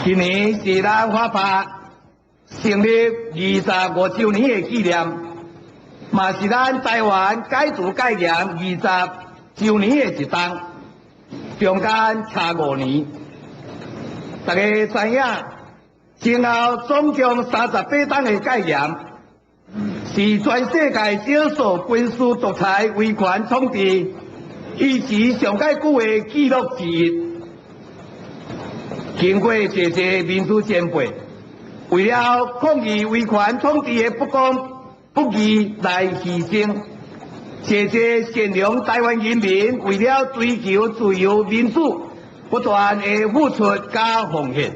今年是咱反拍成立25周年的紀念，嘛是咱台灣解除戒嚴20周年的一冬，中間差5年。大家知影，前後總共38冬的戒嚴，是全世界少數軍事獨裁威權統治維持上蓋久的紀錄之一。經過濟濟民主前輩為了抗議威權統治的不公不義來犧牲，濟濟善良台灣人民為了追求自由民主，不斷的付出佮奉獻。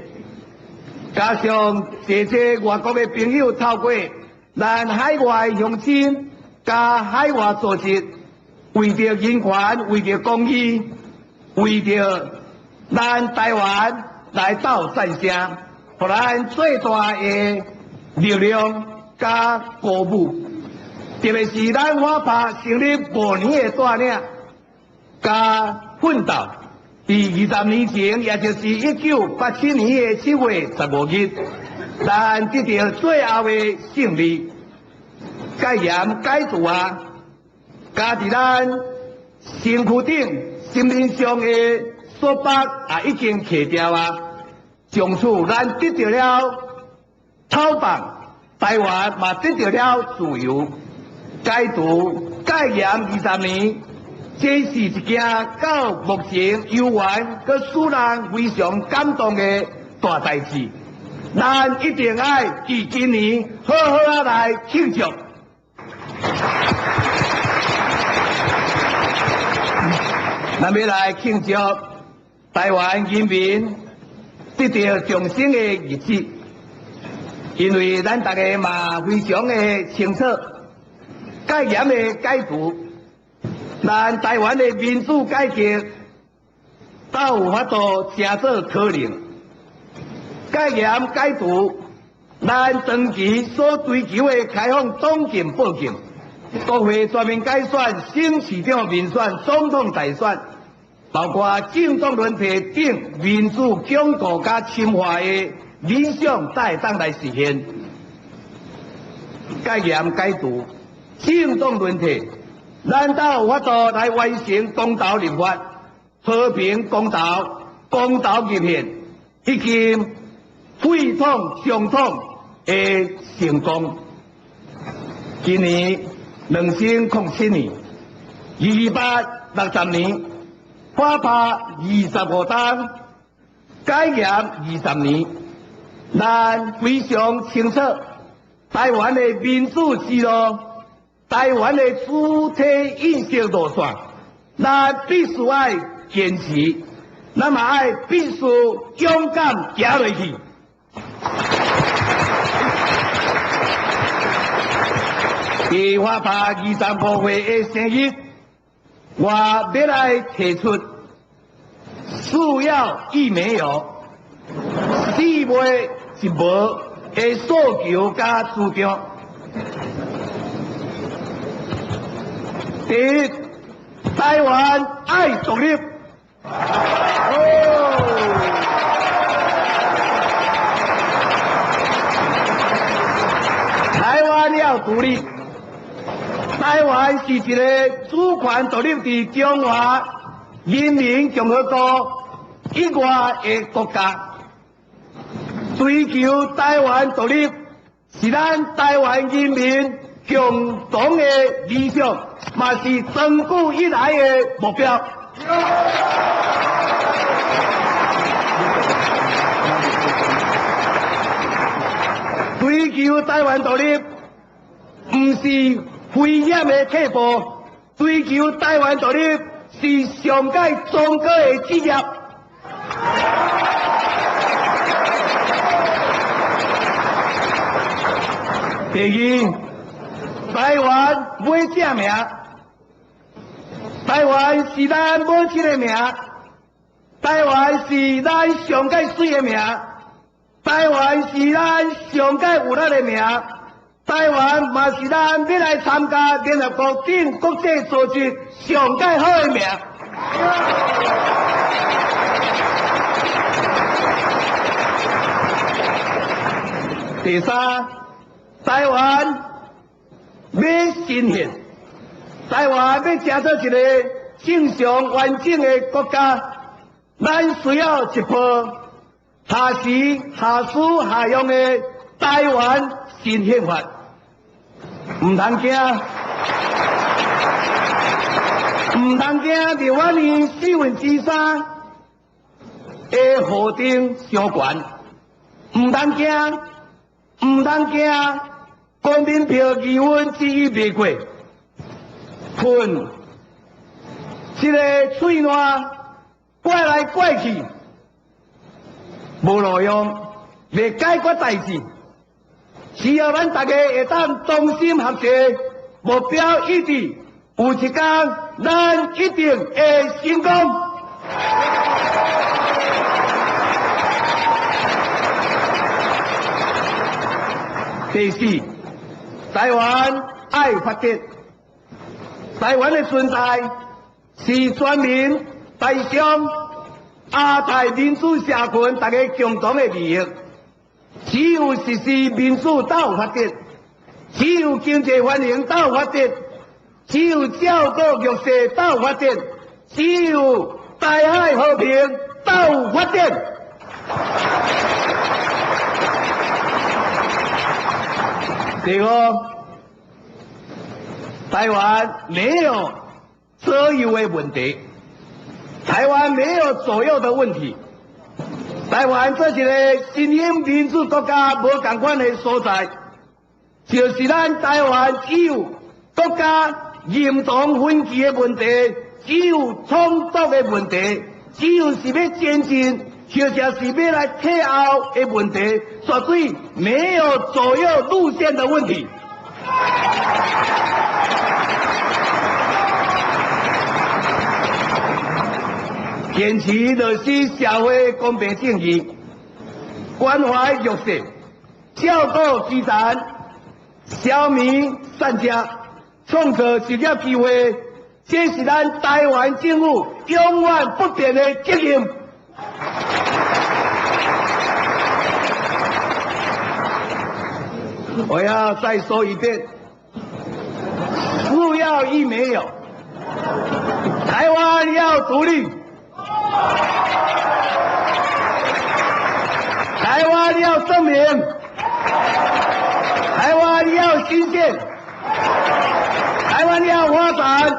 加上濟濟外國的朋友透過咱海外鄉親佮海外組織，為著人權、為著公義、為著咱台灣來鬥戰聲，予咱最大的力量佮鼓舞。特別是咱反拍成立5年的帶領佮奮鬥，佇20年前，也就是1987年的7月15日，咱得到最後的勝利，戒嚴解除啊！佮佇咱身軀頂、心靈上的束縛也已經去掉啊！從此，咱得到了解放，台灣嘛得到了自由。解除戒嚴20年，這是一件到目前猶原閣使人非常感動的大代誌。咱一定愛佇今年好好仔來慶祝。咱欲來慶祝台灣人民得到重生的日子，因為咱大家嘛非常的清楚，戒嚴的解除，咱台灣的民主改革，才有法度成做可能。戒嚴解除，咱長期所追求的開放黨禁報禁，國會全面改選、省市長民選、總統大選，包括政黨輪替等民主鞏固佮深化的理想，才會當來實現。戒嚴解除，政黨輪替，咱才有法度來完成公投立法、和平公投、公投入憲，以及廢統尚統的成功。今年2007年，22860年，反拍25冬，解嚴20年，咱非常清楚，台灣的民主之路，台灣的主體意識路線，咱必須愛堅持，咱嘛愛必須勇敢行落去。佇反拍25歲的生日，我欲來提出四要一沒有、四袂一無的訴求佮主張。第一，台灣愛獨立。哦，台灣要獨立。台灣是一个主權獨立佇中華人民共和國以外的國家。追求台灣獨立是咱台灣人民共同的理想，嘛是長久以來的目標。追求台灣獨立，毋是危險的腳步，追求台灣獨立是上蓋崇高的志業。第二，台灣欲正名，台灣是咱母親的名，台灣是咱上蓋媠的名，台灣是咱上蓋有力的名。台灣嘛是咱欲來參加聯合國等國際組織上蓋好的名。第三，台灣欲新憲，台灣欲成做一個正常完整的國家，咱需要一部下時下事下用的台灣新憲法。毋通驚，毋通驚，立法院3/4的予定傷懸，毋通驚，毋通驚，公民票1/2袂過，噴這个喙瀾怪來怪去，無路用，袂解決代誌。只要咱大家會當同心合作，目標一致，有一天咱一定會成功。第四，台灣愛發展，台灣的存在是全民、台商、亞太民主社群大家共同的利益。只有實施民主才有發展，只有經濟繁榮才有發展，只有照顧弱勢才有發展，只有台海和平才有發展。第五，台灣沒有左右的問題，台灣沒有左右的問題。台灣這一个新興民主國家無仝款的所在，就是咱台灣只有國家認同分歧的問題，只有衝突的問題，只有是欲前進，或者是欲來退後的問題，絕對沒有左右路線的問題。堅持落實社會公平正義，關懷弱勢，照顧基層，消弭散遮，創造就業機會，這是咱台灣政府永遠不變的責任。我要再說一遍，四要一沒有，台灣要獨立。台灣要正名，台灣要新憲，台灣要發展，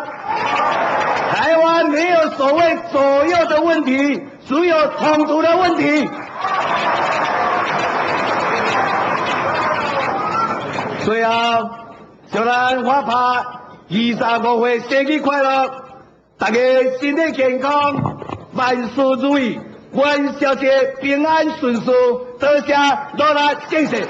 台灣沒有所謂左右的問題，只有統獨的問題。最後，祝咱法拍25歲生日快樂，大家身體健康，萬事如意，元宵節平安順遂，多謝努力，謝謝。